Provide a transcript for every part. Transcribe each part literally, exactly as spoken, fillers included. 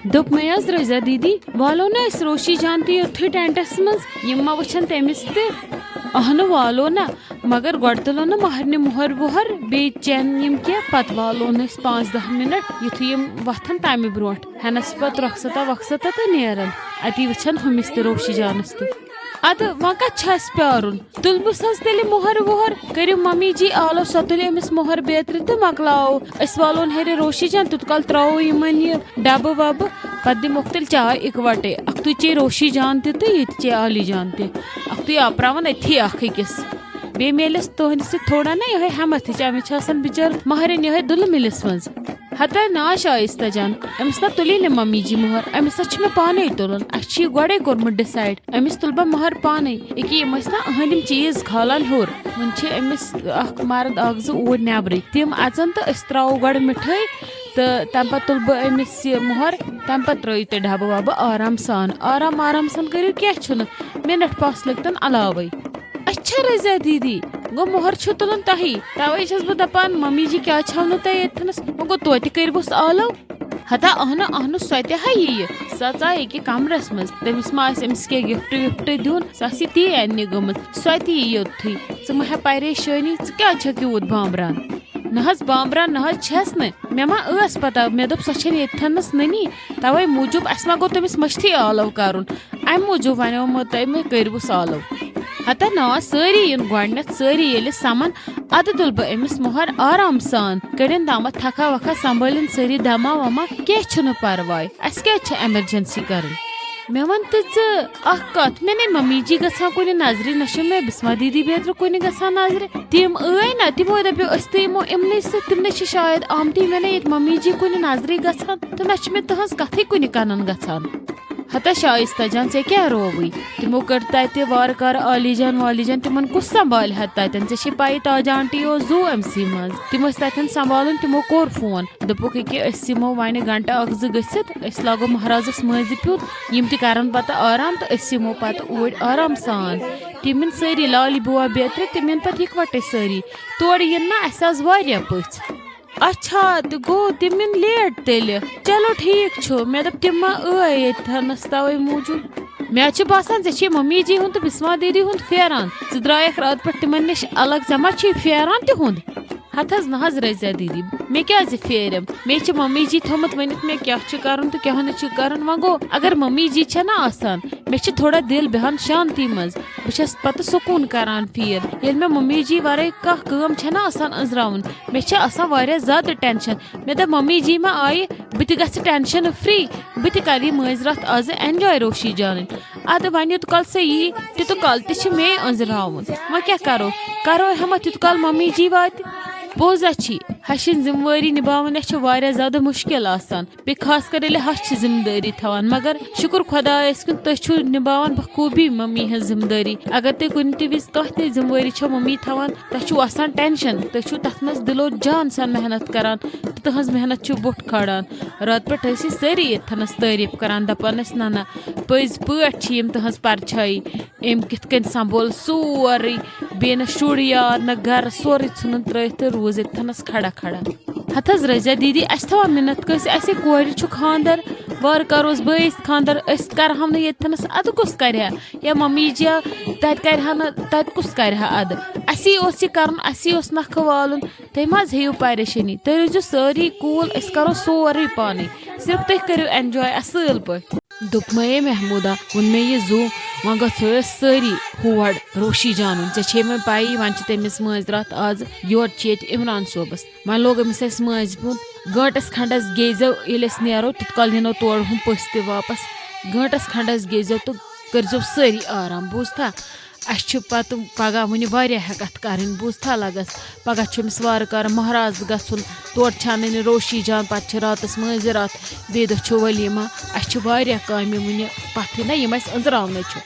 دوٚپ مےٚ حظ، رضا دیدی، والو نہ أسۍ روشی جان تہِ یوٚتھُے ٹینٹس منٛز، یِم ما وٕچھن تٔمِس تہِ۔ اہنہٕ، والو نہ، مگر گۄڈٕ تُلو نہٕ مہرنہِ مۄہر وۄہر بیٚیہِ چٮ۪ن یِم کینٛہہ، پتہٕ والو نہٕ أسۍ پانٛژھ دہ منٹ، یُتھُے یِم وۄتھن تمہِ برونٛٹھ ہٮ۪نس پتہٕ رۄخصتا وۄخصتا تہٕ نیرن، اتی وٕچھن ہُمِس تہِ روشی جانس تہِ۔ ادٕ وۄنۍ کتھ چھُ اسہِ پیارُن؟ تُلہٕ بہٕ سَز تیٚلہِ مۄہر وۄہر، کٔرِو ممی جی آلو، سۄ تُلہِ أمِس مۄہر بیترِ تہٕ مۄکلاوو۔ أسۍ والون ہیٚرِ روشی جان، تیوٗت کال ترٛاوو یِمن یہِ ڈبہٕ وبہٕ، پتہٕ دِموکھ تیٚلہِ چاے اِکوٹے۔ اکھتُے چے روشی جان تہِ تہٕ یہِ تہِ چے عالی جان تہِ۔ اکھتُے آپراوان أتھی اکھ أکِس۔ بیٚیہِ میلٮ۪س تُہنٛدِ سۭتۍ تھوڑا نہ یِہوٚے ہٮ۪متھ ہِش، أمِس چھِ آسان بِچٲر مہرٮ۪ن یِہوٚے دُلہٕ مِلِس منٛز۔ ہتا نا شایستہ جان، أمِس نا تُلی نہٕ ممی جی مۄہر، أمِس ہا چھُ مےٚ پانے تُلُن۔ اَسہِ چھُ یہِ گۄڈے کوٚرمُت ڈِسایڈ، أمِس تُلہٕ بہٕ مۄہر پانے۔ ییٚکیٛاہ یِم ٲسۍ نا أہنٛدۍ یِم چیٖز کھالان ہیوٚر، وۄنۍ چھِ أمِس اکھ مرد اکھ زٕ اوٗرۍ نٮ۪برٕے، تِم اژن تہٕ أسۍ ترٛاوو گۄڈٕ مِٹھٲے، تہٕ تَمہِ پتہٕ تُلہٕ بہٕ أمِس یہِ مۄہر، تَمہِ پتہٕ ترٛٲیِو تُہۍ ڈبہٕ وبہٕ آرام سان، آرام آرام سان کٔرِو، کینٛہہ چھُنہٕ، مِنٹ پانٛژھ لٔگۍ تن علاوے۔ اچھا رضا دیدی، گوٚو مۄہر چھُو تُلُن تۄہی؟ توے چھَس بہٕ دپان، ممی جی کیٛازِ چھَو نہٕ تۄہہِ ییٚتہِ تھنس؟ وۄنۍ گوٚو توتہِ کٔرۍوُس آلو۔ ہتا اہنہٕ اہنہٕ، سۄ تہِ ہا یِیہِ، سۄ ژایہِ ییٚکیٛاہ کمرس منٛز، تٔمِس ما آسہِ أمِس کینٛہہ گفٹ وفٹ دیُن، سۄ آسہِ تی اننہِ گٔمٕژ، سۄ تہِ یِیہِ یوٚتتھٕے۔ ژٕ مہ ہےٚ پریشٲنی، ژٕ کیٛازِ چھَکھ یوٗت بامبران؟ نہ حظ بامبران نہ حظ چھَس نہٕ، مےٚ ما ٲس پتہ، مےٚ دوٚپ سۄ چھَنہٕ ییٚتہِ تھنس نٔنی، توے موٗجوٗب اَسہِ ما گوٚو تٔمِس مٔشتھٕے آلو کرُن۔ امہِ موٗجوٗب ونیومو تۄہہِ مےٚ کٔرۍوُس آلو۔ ہتا نا سٲری یِن گۄڈٕنٮ۪تھ، سٲری ییٚلہِ سَمَن، اَدٕ تُلہٕ بہٕ أمِس مۄہر آرام سان۔ کٔڑِن تامَتھ تھکھا وکھا، سنبھٲلِن سٲری دما وما، کینٛہہ چھُنہٕ پرواے۔ اَسہِ کیٛازِ چھِ ایمرجنسی کَرٕنۍ؟ مےٚ وَن تہٕ ژٕ اَکھ کَتھ، مےٚ نے ممی جی گژھان کُنہِ نظرِ، نہ چھِ مےٚ بسمہ دیدی بیترِ کُنہِ گژھان نظرِ۔ تِم ٲے نہ، تِمو دَپیو أسۍ تہِ یِمو یِمنٕے سۭتۍ، تِم نے چھِ شاید آمتی، مےٚ نے ییٚتہِ ممی جی کُنہِ نظرِ گژھان تہٕ نہ چھِ مےٚ تٕہٕنٛز کَتھٕے کُنہِ کَنَن گژھان۔ ہتا شایستہ جان، ژےٚ کیٛاہ رووٕے؟ تِمو کٔر تَتہِ وارٕ کارٕ عالی جان والی جان، تِمن کُس سنبھالہِ ہا تَتٮ۪ن؟ ژےٚ چھے پَیی تاج آنٹی اوس زُو أمسٕے منٛز۔ تِم ٲسۍ تَتٮ۪ن سنبھالُن، تِمو کوٚر فون، دوٚپُکھ ییٚکیٛاہ أسۍ یِمو وۄنۍ گھنٹہٕ اَکھ زٕ گٔژھِتھ، أسۍ لاگو مہرازس مٲنٛزِ پیوٗنٛت، یِم تہِ کَرَن پَتہٕ آرام تہٕ أسۍ یِمو پَتہٕ اوٗرۍ آرام سان۔ تِم یِن سٲری لالہِ بُوا بیترِ، تِم یِن پَتہٕ یِکوَٹَے سٲری۔ تورٕ یِن نہ اَسہِ آز واریاہ پٔژھۍ۔ اچھا، تہٕ گوٚو تِم یِن لیٹ تیٚلہِ۔ چلو ٹھیٖک چھُ، مےٚ دوٚپ تِم ما ٲے ییٚتہِ تھَنَس تَوَے موٗجوٗب۔ مےٚ حظ چھِ باسان ژےٚ چھے ممی جی ہُنٛد تہٕ بسمہ دیدی ہُنٛد پھیران۔ ژٕ درٛایَکھ راتہٕ پٮ۪ٹھ تِمَن نِش الگ، ژےٚ ما چھُے پھیران تِہُنٛد؟ ہَتھ حظ نہ حظ رٔزیا دیدی، مےٚ کیٛازِ پھیرِم؟ مےٚ چھِ ممی جی تھوٚمُت ؤنِتھ مےٚ کیٛاہ چھُ کَرُن تہٕ کیٛاہ نہٕ چھُ کَرُن۔ وۄنۍ گوٚو اگر ممی جی چھےٚ نہ آسان، مےٚ چھِ تھوڑا دِل بیٚہان شانتی منٛز۔ بہٕ چھَس پَتہٕ سکوٗن کَران فیٖل، ییٚلہِ مےٚ ممی جی وَرٲے کانٛہہ کٲم چھےٚ نہ آسان أنٛزراوُن۔ مےٚ چھِ آسان واریاہ زیادٕ ٹٮ۪نشَن۔ مےٚ دوٚپ، ممی جی ما آیہِ، بہٕ تہِ گژھٕ ٹٮ۪نشَن فِرٛی، بہٕ تہِ کَرٕ یہِ مٲنٛزِ راتھ آزٕ اٮ۪نجاے روشی جانٕنۍ۔ اَدٕ وۄنۍ یوٗت کال سۄ یی، تیوٗت کال تہِ چھِ مے أنٛزراوُن۔ وۄنۍ کیٛاہ کَرو؟ کَرو ہٮ۪مَتھ یوٗت کال ممی جی واتہِ۔ پوٚز ہا چھِ، ہَشہِ ہِنٛز ذِمہٕ وٲری نِباوٕنۍ چھِ واریاہ زیادٕ مُشکِل آسان۔ بیٚیہِ خاص کر ییٚلہِ ہَش چھِ ذِمہٕ دٲری تھاوان، مگر شُکُر خۄدایَس کُن، تُہۍ چھِو نِباوان بخوٗبی ممی ہٕنٛز ذِمہٕ دٲری۔ اگر تُہۍ کُنہِ تہِ وِزِ کانٛہہ تہِ ذِمہٕ وٲری چھو ممی تھاوان، تۄہہِ چھُو آسان ٹٮ۪نشَن، تُہۍ چھِو تَتھ منٛز دِلو جان سان محنت کَران تہٕ تٕہٕنٛز محنت چھُ بوٚٹھ کھالان۔ راتہٕ پٮ۪ٹھ ٲسۍ أسۍ سٲری ییٚتہِ تھَنَس تعٲریٖف کَران، دَپان ٲسۍ، نہ نہ، پٔزۍ پٲٹھۍ چھِ یِم تٕہٕنٛز پَرچھایی، أمۍ کِتھ کٔنۍ سنٛبھول سورُے، بیٚیہِ نہٕ شُر یاد نہ گَرٕ، سورُے ژھٕنُن ترٛٲیِتھ تہٕ روٗز ییٚتہِ تھَنَس کھڑا کھڑا۔ ہتہٕ حظ رضیا دیدی، اَسہِ تھاوان مِنت کٲنٛسہِ، اَسے کورِ چھُ خانٛدر، وارٕ کَرو أسۍ بٲیِس خانٛدر، أسۍ کَرہاو نہٕ ییٚتہِ تھَنَس، اَدٕ کُس کَرِ ہا؟ یا ممی جی تَتہِ کَرِ ہا نہٕ، تَتہِ کُس کَرِ ہا اَدٕ؟ اَسی اوس یہِ کَرُن، اَسی اوس نَکھٕ والُن، تُہۍ مہ حظ ہیٚیِو پریشٲنی، تُہۍ روٗزِو سٲری cool، أسۍ کَرو سورُے پانَے، صرف تُہۍ کٔرِو enjoy اَصٕل پٲٹھۍ۔ دوٚپمَے محموٗدہ، ووٚن مےٚ یہِ زُو، وۄنۍ گژھو أسۍ سٲری ہور روشی جانُن، ژےٚ چھے وۄنۍ پَیی، وۄنۍ چھِ تٔمِس مٲنٛزِ راتھ آز، یورٕ چھِ ییٚتہِ عمران صٲبَس۔ وۄنۍ لوگ أمِس اَسہِ مٲنٛزِ پیوٗنٛت۔ گٲنٛٹَس کھنٛڈَس گیزیو، ییٚلہِ أسۍ نیرو، تیُتھ کال یِنو تورٕ ہُم پٔژھۍ تہِ واپَس۔ گٲنٛٹَس کھنٛڈَس گیزیو تہٕ کٔرۍزیو سٲری آرام، بوٗزتھا؟ اَسہِ چھِ پَتہٕ پَگاہ وٕنہِ واریاہ کَتھ کَرٕنۍ، بوٗزتھا لَگَس؟ پَگاہ چھُ أمِس وارٕ کارٕ مہراز گژھُن، تورٕ چھِ اَنٕنۍ روشی جان، پَتہٕ چھِ راتَس مٲنٛزِ راتھ، بیٚیہِ دۄہ چھُ ؤلیٖمہ۔ اَسہِ چھِ واریاہ کامہِ وٕنہِ پَتھٕے نہ، یِم اَسہِ أنٛزراونَے چھُ۔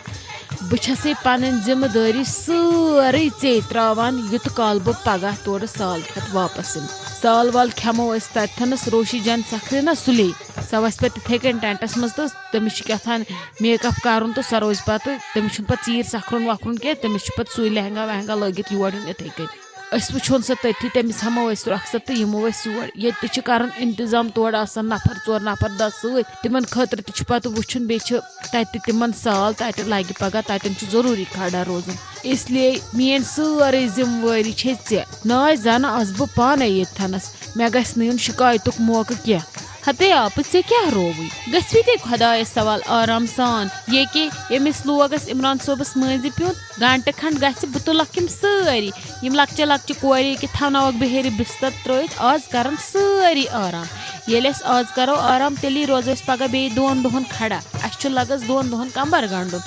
بہٕ چھَسے پَنٕنۍ ذِمہٕ دٲری سٲرٕے ژے ترٛاوان، یُتہٕ کال بہٕ پَگاہ تورٕ سال کھٮ۪تھ واپَس یِمہٕ۔ سال وال کھٮ۪مو أسۍ تَتہِ تھَنَس روشی جان سَکھرِ نہ سُلے۔ سۄ وَسہِ پَتہٕ تِتھَے کٔنۍ ٹٮ۪نٛٹَس منٛز تہٕ تٔمِس چھُ کیٛاہ تام make up کَرُن تہٕ سۄ روزِ پَتہٕ، تٔمِس چھُنہٕ پَتہٕ ژیٖرۍ سَکھرُن وَکھرُن کینٛہہ، تٔمِس چھُ پَتہٕ سُے لہنگا وہنگا لٲگِتھ یور یُن یِتھَے کٔنۍ۔ أسۍ وٕچھون سۄ تٔتھی، تٔمِس ہٮ۪مو أسۍ رۄخصت تہٕ یِمو أسۍ یور۔ ییٚتہِ تہِ چھِ کَرُن اِنتظام، تورٕ آسَن نفر ژور نفر دَہ سۭتۍ، تِمَن خٲطرٕ تہِ چھُ پَتہٕ وٕچھُن، بیٚیہِ چھِ تَتہِ تِمَن سال، تَتہِ لَگہِ پَگاہ، تَتٮ۪ن چھُ ضروٗری کھڑا روزُن۔ اس لیے میٛٲنۍ سٲرٕے ذِمہٕ وٲری چھے ژےٚ۔ نہ آسہِ زَنہٕ آسہٕ بہٕ پانَے ییٚتہِ تھَنَس، مےٚ گژھِ نہٕ یُن شِکایتُک موقعہٕ کینٛہہ۔ ہتے آپہٕ، ژےٚ کیٛاہ رووُے؟ گٔژھوٕے تے خۄدایَس سوال آرام سان۔ ییٚکے ییٚمِس لوگ اَسہِ عمران صٲبَس مٲنٛزِ پیوٗنٛت، گھنٹہٕ کھنٛڈ گژھِ بہٕ تُلَکھ یِم سٲری، یِم لۄکچہِ لۄکچہِ کورِ ییٚکے تھاوناوَکھ بِہِرِ بِستَر ترٛٲوِتھ، آز کَرَن سٲری آرام۔ ییٚلہِ أسۍ آز کَرو آرام، تیٚلی روزو أسۍ پَگاہ بیٚیہِ دۄن دۄہَن کھڑا۔ اَسہِ چھُ لَگَس دۄن دۄہَن کَمبَر گنٛڈُن۔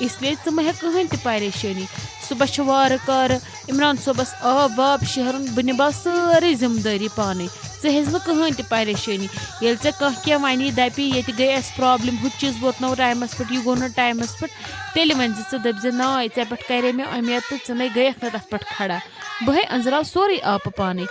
اس لیے ژٕ مہٕ ہےٚ کٕہٕنۍ تہِ پریشٲنی۔ صُبحَس چھُ وارٕ کارٕ عمران صٲبَس آب واب شیرُن، بہٕ نِباو سٲرٕے ذِمہٕ دٲری پانَے۔ ژٕ ہیٚزِ نہٕ کٕہٕنۍ تہِ پریشٲنی۔ ییٚلہِ ژےٚ کانٛہہ کینٛہہ وَنی، دَپی، ییٚتہِ گٔے اَسہِ پرابلم، ہُہ چیٖز ووت نہٕ ٹایمَس پٮ۪ٹھ، یہِ گوٚو نہٕ ٹایمَس پٮ۪ٹھ، تیٚلہِ ؤنۍ زِ، ژٕ دٔپۍ زِ، ناے، ژےٚ پٮ۪ٹھ کَرے مےٚ اُمید تہٕ ژٕ نَے گٔیَکھ نہٕ تَتھ پٮ۪ٹھ کھڑا۔ بہٕ ہے أنٛزراو سورُے آپہٕ پانَے۔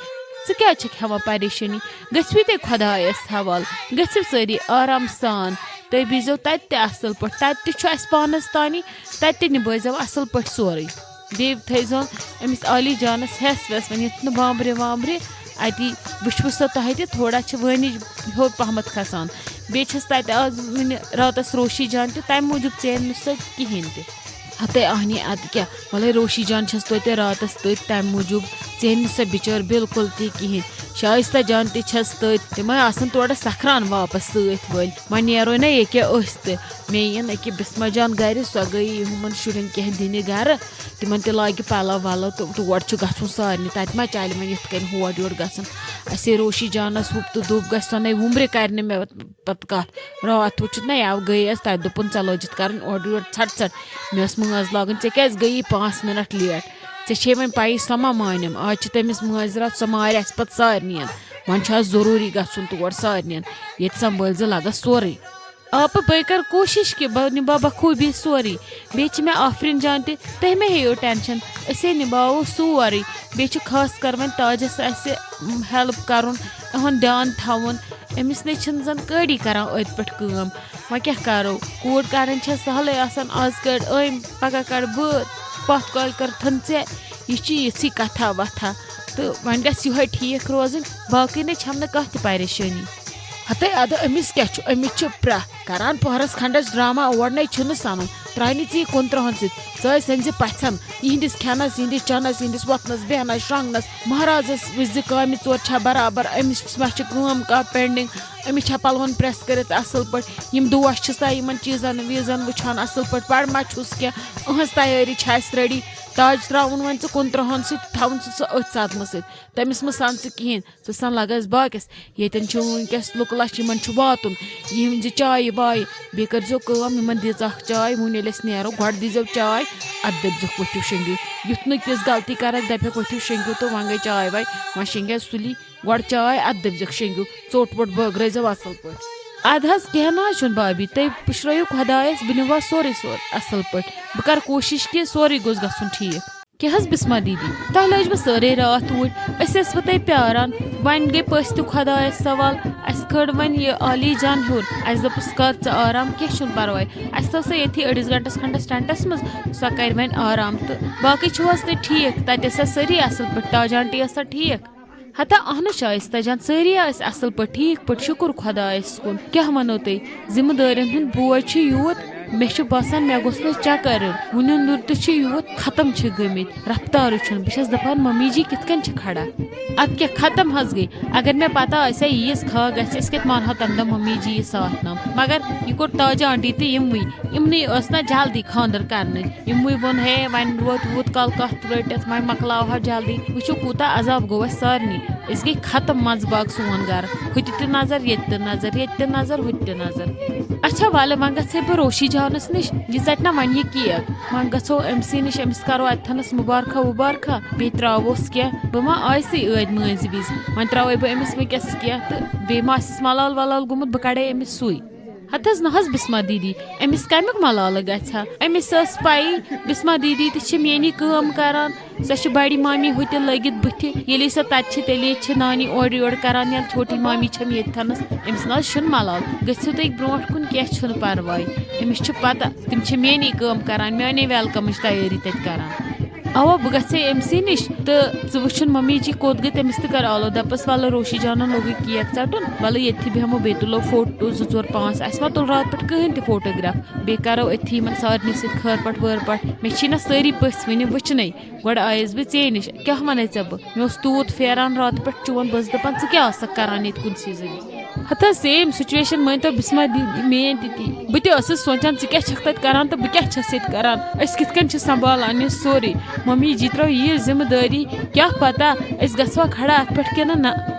ژٕ کیٛازِ چھَکھ ہٮ۪وان پریشٲنی؟ گٔژھِوٕے تُہۍ خۄدایَس حوالہٕ، گٔژھِو سٲری آرام سان۔ تُہۍ بِہزیو تَتہِ تہِ اَصٕل پٲٹھۍ، تَتہِ تہِ چھُ اَسہِ پانَس تانی، تَتہِ تہِ نِبٲوزیو اَصٕل پٲٹھۍ سورُے۔ بیٚیہِ تھٲیزیون أمِس عالی جانَس ہٮ۪س وٮ۪س، وۄنۍ یُتھ نہٕ بامبرِ وامبرِ۔ اَتی وٕچھوٕ سۄ تۄہہِ تہِ، تھوڑا چھِ وٲنِج ہیوٚر پَہمَتھ کھَسان۔ بیٚیہِ چھَس تَتہِ آز وٕنہِ راتَس روشی جان تہِ، تَمہِ موٗجوٗب ژیر نہٕ سۄ کِہیٖنۍ تہِ۔ ہَتَے اَہنی، اَدٕ کیٛاہ، وَلَے روشی جان چھَس توتہِ راتَس تٔتھۍ، تَمہِ موٗجوٗب ژیر نہٕ سۄ بِچٲر بِلکُل تہِ کِہیٖنۍ۔ شایِستہ جان تہِ چھَس تٔتھۍ، تِم ہے آسَن تورٕ سَکھران واپَس سۭتۍ وٲلۍ۔ وۄنۍ نیرو نہ ییٚکیٛاہ أسۍ تہِ۔ مےٚ یِن أکیٛاہ بِسمہ جان گَرِ، سۄ گٔیے ہُمَن شُرٮ۪ن کینٛہہ دِنہِ گَرٕ۔ تِمَن تہِ لاگہِ پَلَو وَلَو تہٕ تور چھُ گژھُن سارنٕے۔ تَتہِ ما چَلہِ وۄنۍ یِتھ کٔنۍ ہورٕ یورٕ گژھُن؟ اَسے روشی جانَس ہُپ تہٕ دُپ گژھِ سۄ نَے وُمبرِ کَرنہِ مےٚ پَتہٕ کَتھ۔ راتھ وٕچھِتھ نَے یَوٕ گٔیَس تَتہِ، دوٚپُن، "ژےٚ لٲجِتھ کَرٕنۍ اورٕ یورٕ ژھَٹ ژھَٹ۔ مےٚ ٲس مٲنٛز لاگٕنۍ، ژےٚ کیٛازِ گٔیی پانٛژھ مِنَٹ لیٹ؟ ژےٚ چھے وۄنۍ پَیی سۄ ما مانٮ۪م؟ آز چھِ تٔمِس مٲنٛزِ راتھ، سۄ مارِ اَسہِ پَتہٕ سارنِیَن۔ وۄنۍ چھُ اَسہِ ضروٗری گژھُن تور سارنِیَن۔ ییٚتہِ سنٛبھٲلۍ زِ لَگَس سورُے۔" آپہٕ، بہٕ کَرٕ کوٗشِش کہِ بہٕ نِباو بخوٗبی سورُے۔ بیٚیہِ چھِ مےٚ آفریٖن جان تہِ، تُہۍ مہ ہیٚیِو ٹٮ۪نشَن، أسے نِباوو سورُے۔ بیٚیہِ چھُ خاص کر وۄنۍ تاجَس اَسہِ، م، ہٮ۪لٕپ کَرُن، یِہُنٛد دیان تھاوُن۔ أمِس نے چھِنہٕ زَن کٲڑی کَران أتھۍ پٮ۪ٹھ کٲم۔ وۄنۍ کیٛاہ کَرو؟ کوٗر کَڑٕنۍ چھےٚ سہلٕے آسان، آز کَڑ أمۍ، پَگاہ کَڑٕ بہٕ، پَتھ کالہِ کَڑٕ تھَن ژےٚ۔ یہِ چھِ یِژھٕے کَتھا وَتھا۔ تہٕ وۄنۍ گژھِ یِہوٚے ٹھیٖک روزٕنۍ، باقٕے نے چھَم نہٕ کانٛہہ تہِ پریشٲنی۔ ہتے اَدٕ أمِس کیٛاہ چھُ؟ أمِس چھِ پرٛاہ کران پۄہرَس کھنٛڈَس ڈرامہ، اورٕ نے چھُنہٕ سَنُن۔ ترٛاونہِ ژٕ یہِ کُنترٛہَن سۭتۍ، ژٕ ٲسۍ سَنزِ پَژھٮ۪ن، یِہِنٛدِس کھٮ۪نَس، یِہِنٛدِس چٮ۪نَس، یِہِنٛدِس وۄتھنَس بیٚہنَس شۄنٛگنَس۔ مہرازَس وٕچھ زِ کامہِ ژور چھا برابر، أمِس ما چھِ کٲم کانٛہہ پینڈِنٛگ، أمِس چھا پَلوَن پرٛٮ۪س کٔرِتھ اَصٕل پٲٹھۍ، یِم دوش چھِس تہ یِمَن چیٖزَن ویٖزَن وٕچھان اَصٕل پٲٹھۍ، پَرٕ ما چھُس کینٛہہ، أہٕنٛز تیٲری چھِ اَسہِ ریڈی۔ تاج ترٛاوُن وۄنۍ ژٕ کُنترٛہَن سۭتۍ، تھاوُن ژٕ سُہ أتھۍ صدمہٕ سۭتۍ۔ تٔمِس مہٕ سَن ژٕ کِہیٖنۍ، ژٕ سَن لَگَس باقیَس۔ ییٚتٮ۪ن چھُ وٕنکیٚس لُکہٕ لَچھ، یِمَن چھُ واتُن۔ یِم زِ چایہِ وایہِ، بیٚیہِ کٔرۍزیو کٲم، یِمَن دِژ اَکھ چاے، وۄنۍ ییٚلہِ أسۍ نیرو، گۄڈٕ دیٖزیو چاے، اَدٕ دٔپۍزیوکھ، "ؤتھِو شۄنٛگِو۔" یُتھ نہٕ تِژھ غلطی کَرَکھ، دَپٮ۪کھ، "ؤتھِو شۄنٛگِو"، تہٕ وۄنۍ گٔے چاے واے، وۄنۍ شۄنٛگہِ اَسہِ سُلی۔ گۄڈٕ چاے، اَدٕ دٔپۍزیوکھ، "شۄنٛگِو"، ژوٚٹ ووٚٹ بٲگرٲیزیو اَصٕل پٲٹھۍ۔ اَدٕ حظ، کینٛہہ نہ حظ چھُنہٕ بھابھی، تُہۍ پُشرٲیِو خۄدایَس، بہٕ نِمہٕ سورُے سورُے اَصٕل پٲٹھۍ۔ بہٕ کَرٕ کوٗشِش کہِ سورُے گوٚژھ گژھُن ٹھیٖک۔ کیٛاہ حظ بسمہ دیدی، تۄہہِ لٲجوٕ سٲرٕے راتھ اوٗرۍ؟ أسۍ ٲسوٕ تۄہہِ پیاران۔ وۄنۍ گٔے پٔژھۍ تہِ خۄدایَس سوال۔ اَسہِ کھٲر وۄنۍ یہِ عالی جان ہیوٚر۔ اَسہِ دوٚپُس، "کر ژٕ آرام، کینٛہہ چھُنہٕ پَرواے۔" اَسہِ تھٲو سۄ ییٚتھی أڑِس گھنٹَس کھنٛڈَس ٹٮ۪نٛٹَس منٛز۔ سۄ کَرِ وۄنۍ آرام۔ تہٕ باقٕے چھِو حظ تُہۍ ٹھیٖک؟ تَتہِ ٲسا سٲری اَصٕل پٲٹھۍ؟ تاج آنٹی ٲسا ٹھیٖک؟ ہتا اہنُو شایستہ جان، سٲری ٲسۍ اصل پٲٹھۍ، ٹھیٖک پٲٹھۍ، شُکُر خۄدایس کُن۔ کیٛاہ ونو تۄہہِ، ذمہٕ دٲرین ہُنٛد بوج چھُ یوٗت، مےٚ چھُ باسان مےٚ گوٚژھ نہٕ چکر یُن۔ وُنیُن دوٚر تہِ چھُ یوٗت ختم چھِ گٔمٕتۍ، رفتارٕے چھُنہٕ۔ بہٕ چھَس دپان، ممی جی کِتھ کٔنۍ چھِ کھڑا؟ ادٕ کیٛاہ ختم حظ گٔے، اگر مےٚ پتہ آسہِ ہا ییٖژ کھا گژھِ، أسۍ کتہِ مانہو تمہِ دۄہ ممی جی یہِ ساتھ نام۔ مگر یہِ کوٚر تاجہ آنٹی تہٕ یِموٕے، یِمنٕے ٲس نہ جلدی خانٛدر کرنٕچ۔ یِموٕے ووٚن، ہے، وۄنۍ روٗد یوٗت کال کتھ رٔٹِتھ، وۄنۍ مۄکلاوہو جلدی۔ وٕچھِو، کوٗتاہ عذاب گوٚو اَسہِ سارنٕے۔ أسۍ گٔے ختم منٛزٕ باغ سون گرٕ۔ ہُتہِ تہِ نظر، ییٚتہِ تہِ نظر، ییٚتہِ تہِ نظر، ہُتہِ تہِ نظر۔ اچھا، وَلہٕ، وۄنۍ گژھے بہٕ روشی جانس نِش۔ یہِ ژَٹہِ نا وۄنۍ یہِ کیک؟ وۄنۍ گژھو أمۍ سٕے نِش، أمِس کرو اَتہِ تھَنَس مُبارکھا وُبارکھا، بیٚیہِ ترٛاووس کینٛہہ۔ بہٕ ما آیسٕے ٲدۍ مٲنٛزِ وِزِ؟ وۄنۍ ترٛاوَے بہٕ أمِس وٕنۍکٮ۪س کینٛہہ تہٕ بیٚیہِ ما آسٮ۪س ملال ولال گوٚمُت، بہٕ کڑے أمِس سُے۔ ہتہٕ حظ نہ حظ بسمہ دیدی، أمِس کمیُک ملالہٕ گژھِ ہا؟ أمِس ٲس پَیی، بسمہ دیدی تہِ چھِ میٛٲنی کٲم کران۔ سۄ چھِ بڑی مامی ہُتہِ لٔگِتھ بٕتھِ۔ ییٚلے سۄ تَتہِ چھِ، تیٚلے چھِ نانی اورٕ یورٕ کران، یا چھوٹی مامی چھَم ییٚتہِ تھَنَس۔ أمِس نہ حظ چھُنہٕ ملال۔ گٔژھِو تُہۍ برونٛٹھ کُن، کینٛہہ چھُنہٕ پرواے۔ أمِس چھِ پتہ، تِم چھِ میٛٲنی کٲم کران، میٛانے ویلکمٕچ تیٲری تَتہِ کران۔ اوا، بہٕ گژھے أمۍ سٕے نِش تہٕ ژٕ وٕچھُن ممی جی کوٚت گٔے، تٔمِس تہِ کر آلو۔ دَپَس، وَلہٕ روشی جانَن لوٚگُے کیک ژَٹُن، وَلہٕ ییٚتھی بیٚہمو، بیٚیہِ تُلو فوٹو زٕ ژور پانٛژھ۔ اَسہِ ما تُل راتہٕ پٮ۪ٹھ کٕہٕنۍ تہِ فوٹوگراف؟ بیٚیہِ کَرو أتھی یِمَن سارنٕے سۭتۍ خٲر پٲٹھ وٲر پٲٹھۍ۔ مےٚ چھی نہ سٲری پٔژھۍ وٕنہِ وٕچھنَے۔ گۄڈٕ آیَس بہٕ ژے نِش، کیٛاہ وَنے ژےٚ بہٕ؟ مےٚ اوس تیوٗت پھیران راتہٕ پٮ۪ٹھ چون، بہٕ ٲسٕس دَپان، ژٕ کیٛاہ آسَکھ کَران ییٚتہِ کُنسٕے زٔنِس؟ ہتا سیم سچویشن مٲنۍ تو بسما دیدی میٲنۍ تہِ تی۔ بہٕ تہِ ٲسٕس سونٛچان، ژٕ کیٛاہ چھَکھ تَتہِ کَران تہٕ بہٕ کیٛاہ چھَس ییٚتہِ کَران؟ أسۍ کِتھ کٔنۍ چھِ سنبھالان یہِ سورُے؟ ممی جی ترٛٲو یہِ ذمہٕ دٲری، کیٛاہ پتہ أسۍ گژھوا کھڑا اَتھ پٮ۪ٹھ کِنہٕ نہ۔